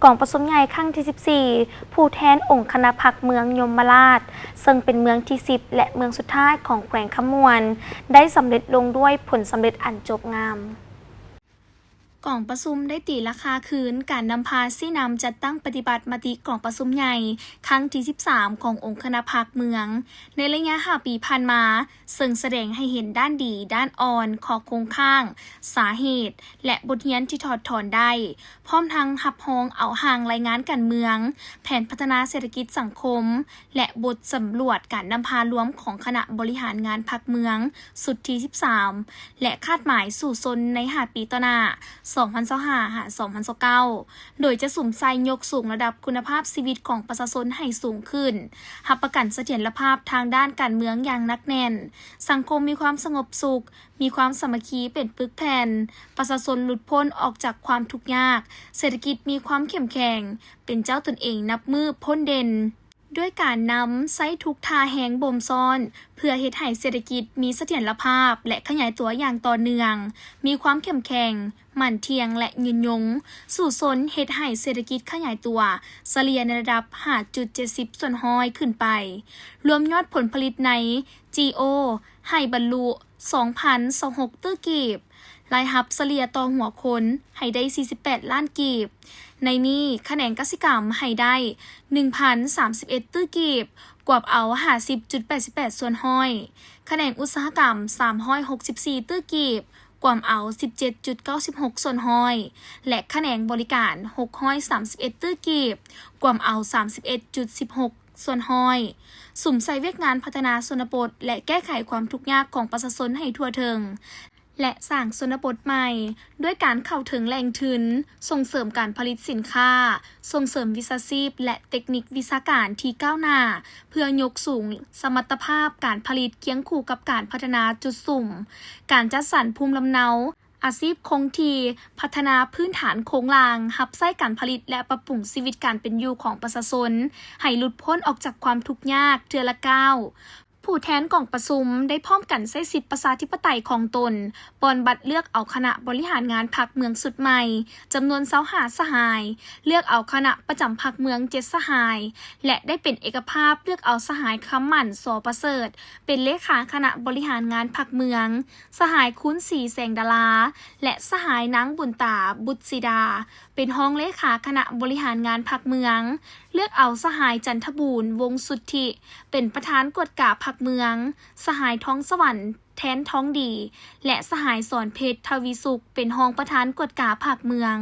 ກອງປະຊຸມໃຫຍ່ຄັ້ງທີສິບສີ່ ຜູ້ແທນອົງຄະນະພັກເມືອງຍົມມະລາດ ເຊິ່ງເປັນເມືອງທີສິບ ແລະ ເມືອງສຸດທ້າຍຂອງແຂວງຄຳມ່ວນ ໄດ້ສຳເລັດລົງດ້ວຍຜົນສຳເລັດອັນຈົບງາມ. ກອງປະຊຸມໄດ້ຕີລາຄາຄືນການນຳພາຊີ້ນຳຈັດຕັ້ງປະຕິບັດມະຕິກອງປະຊຸມໃຫຍ່ຄັ້ງທີສິບສາມ ຂອງອົງຄະນະພັກເມືອງ ໃນໄລຍະຫ້າປີຜ່ານມາ, ເຊິ່ງສະແດງໃຫ້ເຫັນດ້ານດີ, ດ້ານອ່ອນ, ຂໍ້ຄົງຄ້າງ, ສາເຫດ ແລະ ບົດຮຽນທີ່ຖອດຖອນໄດ້, ພ້ອມທັງຮັບຮອງເອົາຮ່າງລາຍງານການເມືອງ, ແຜນພັດທະນາເສດຖະກິດສັງຄົມ ແລະ ບົດສຳຫຼວດການນຳພາລວມຂອງຄະນະບໍລິຫານງານພັກເມືອງຊຸດທີສິບສາມ ແລະ ຄາດໝາຍສູ້ຊົນໃນຫ້າປີຕໍ່ໜ້າ ສອງພັນຊາວຫ້າ ຫາ ສອງພັນຊາວເກົ້າ ໂດຍຈະສຸມໃສ່ຍົກສູງລະດັບຄຸນນະພາບຊີວິດຂອງປະຊາຊົນໃຫ້ສູງຂຶ້ນ, ຮັບປະກັນສະຖຽນລະພາບທາງດ້ານການເມືອງຢ່າງໜັກແໜ້ນ, ສັງຄົມມີຄວາມສະຫງົບສຸກ, ມີຄວາມສາມັກຄີເປັນປຶກແຜ່ນ, ປະຊາຊົນຫຼຸດພົ້ນອອກຈາກຄວາມທຸກຍາກ, ເສດຖະກິດມີຄວາມເຂັ້ມແຂງ, ເປັນເຈົ້າຕົນເອງນັບມື້ພົ້ນເດັ່ນ. ດ້ວຍການນຳໃຊ້ທຸກທ່າແຮງບົ່ມຊ້ອນ ເພື່ອເຮັດໃຫ້ເສດຖະກິດມີສະຖຽນລະພາບ ແລະ ຂະຫຍາຍຕົວຢ່າງຕໍ່ເນື່ອງ, ມີຄວາມເຂັ້ມແຂງ, ໝັ້ນທ່ຽງ ແລະ ຍືນຍົງ, ສູ້ຊົນເຮັດໃຫ້ເສດຖະກິດຂະຫຍາຍຕົວສະເລ່ຍໃນລະດັບ ຫ້າຈຸດເຈັດສິບສ່ວນຮ້ອຍ ຂຶ້ນໄປ, ລວມຍອດຜົນຜະລິດໃນ ຈີໂອ ໃຫ້ບັນລຸ ສອງພັນຊາວຫົກຕື້ກີບ, ລາຍຮັບສະເລ່ຍຕໍ່ຫົວຄົນໃຫ້ໄດ້ສີ່ສິບແປດລ້ານກີບ. ໃນນີ້ຂະແໜງກະສິກຳໃຫ້ໄດ້ໜຶ່ງພັນສາມສິບເອັດຕື້ກີບ, ກວມເອົາຫ້າສິບຈຸດແປດສິບແປດສ່ວນຮ້ອຍ, ຂະແໜງອຸດສາຫະກຳສາມຮ້ອຍຫົກສິບສີ່ຕື້ກີບ, ກວມເອົາສິບເຈັດຈຸດເກົ້າສິບຫົກສ່ວນຮ້ອຍ ແລະ ຂະແໜງບໍລິການຫົກຮ້ອຍສາມສິບເອັດຕື້ກີບ, ກວມເອົາສາມສິບເອັດຈຸດສິບຫົກ ສ່ວນຮ້ອຍ, ສຸມໃສ່ວຽກງານພັດທະນາຊົນນະບົດ ແລະ ແກ້ໄຂຄວາມທຸກຍາກຂອງປະຊາຊົນໃຫ້ທົ່ວເຖິງ ແລະ ສ້າງຊົນນະບົດໃໝ່ ດ້ວຍການເຂົ້າເຖິງແຫຼ່ງທຶນ, ສົ່ງເສີມການຜະລິດສິນຄ້າ, ສົ່ງເສີມວິຊາຊີບ ແລະ ເຕັກນິກວິຊາການທີ່ກ້າວໜ້າ ເພື່ອຍົກສູງສະມັດຕະພາບການຜະລິດຄຽງຄູ່ກັບການພັດທະນາຈຸດສຸມ, ການຈັດສັນພູມລຳເນົາ, ອາຊີບຄົງທີ່, ພັດທະນາພື້ນຖານໂຄງລ່າງ, ຮັບໃຊ້ການຜະລິດ ແລະ ປັບປຸງຊີວິດການເປັນຢູ່ຂອງປະຊາຊົນ ໃຫ້ຫຼຸດພົ້ນອອກຈາກຄວາມທຸກຍາກເທື່ອລະກ້າວ. ຜູ້ແທນກອງປະຊຸມໄດ້ພ້ອມກັນໃຊ້ສິດປະຊາທິປະໄຕຂອງຕົນ, ປ່ອນບັດເລືອກເອົາຄະນະບໍລິຫານງານພັກເມືອງຊຸດໃໝ່ ຈຳນວນຊາວຫ້າສະຫາຍ, ເລືອກເອົາຄະນະປະຈຳພັກເມືອງເຈັດສະຫາຍ ແລະ ໄດ້ເປັນເອກະພາບເລືອກເອົາສະຫາຍ ຄຳໝັ້ນ ສອປະເສີດ ເປັນເລຂາຄະນະບໍລິຫານງານພັກເມືອງ, ສະຫາຍ ຄູນສີ ແສງດາລາ ແລະ ສະຫາຍ ນາງ ບຸນຕາ ບຸດສີດາ ເປັນຮອງເລຂາຄະນະບໍລິຫານງານພັກເມືອງ, ເລືອກເອົາສະຫາຍ ຈັນທະບູນ ວົງສຸດທິ ເປັນປະທານກວດກາພັກເມືອງ, ສະຫາຍ ທອງສະຫວັນ ແທນທອງດີ ແລະ ສະຫາຍ ສອນເພັດ ທະວີສຸກ ເປັນຮອງປະທານກວດກາພັກເມືອງ.